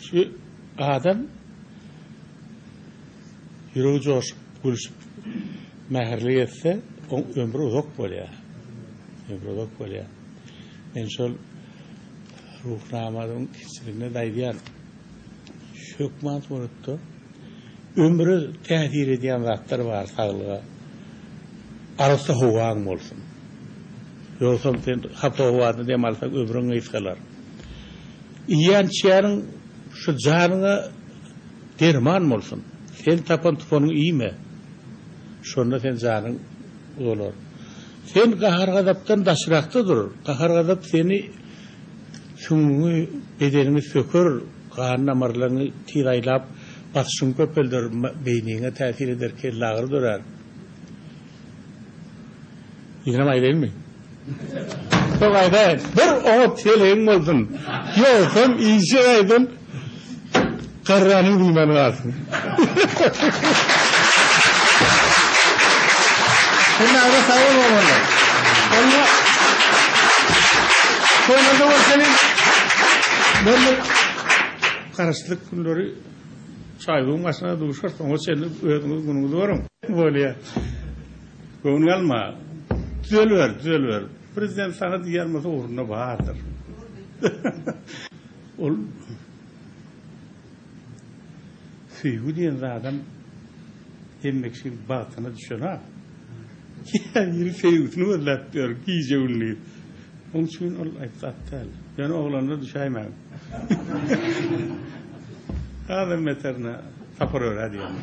Şu adam ýüregi joşup, gülşüp, mähirli gezse, oň ömri uzak bolýar. Ömri uzak bolýar. Men şol Ruhnamanyň kiçiliginde-de aýdýan. Hökman suratda ömre täsir edýän zatlar bar saglyga. Arassa howaň bolsun. Ýogsam sen hapa howada dem alsaň ömrüň gysgalar. Iýýän içýäniň şu janyňa derman bolsun. Sen tapan tupanyňy iýme. Şonda sen janyň uzalar. Sen gahar-gazapdan daşrakda dur. Gahar-gazap seni Süňňüňi, bedeniňi söker, gan damarlaryňy tiz aýlap, basyşyňy köpelder, beýniňe täsir eder, kellagyry dörär. Ýenem aýdaýynmy? Soň aýdaýyn. Bir oňat heleýiň bolsun. Ýogsam işe gaýdan garranyň diýmän galsyn. Hemmäňize sag boluň oglanlar. Onda Şonda görşeliň. Men bir Garaşsyzlyk günleri çaýyň başynda duşarys. Oňa çenli özüňiz günüňizi görüň. Bolýar. Göwnüňe alma. Düzeliber, düzeliber. Prezident saňa diýýän bolsa ugrunda bardyr. Ol Söýgi diýen zadam hemme kişiň bagtyna düşenok. Käbiri söýgüsini gözläp ýör gije-gündiz. Oň üçin ol aýp zat däl. Ýöne oglanlar düşäýmäň. Hasam beterine Sapar Örä diýen.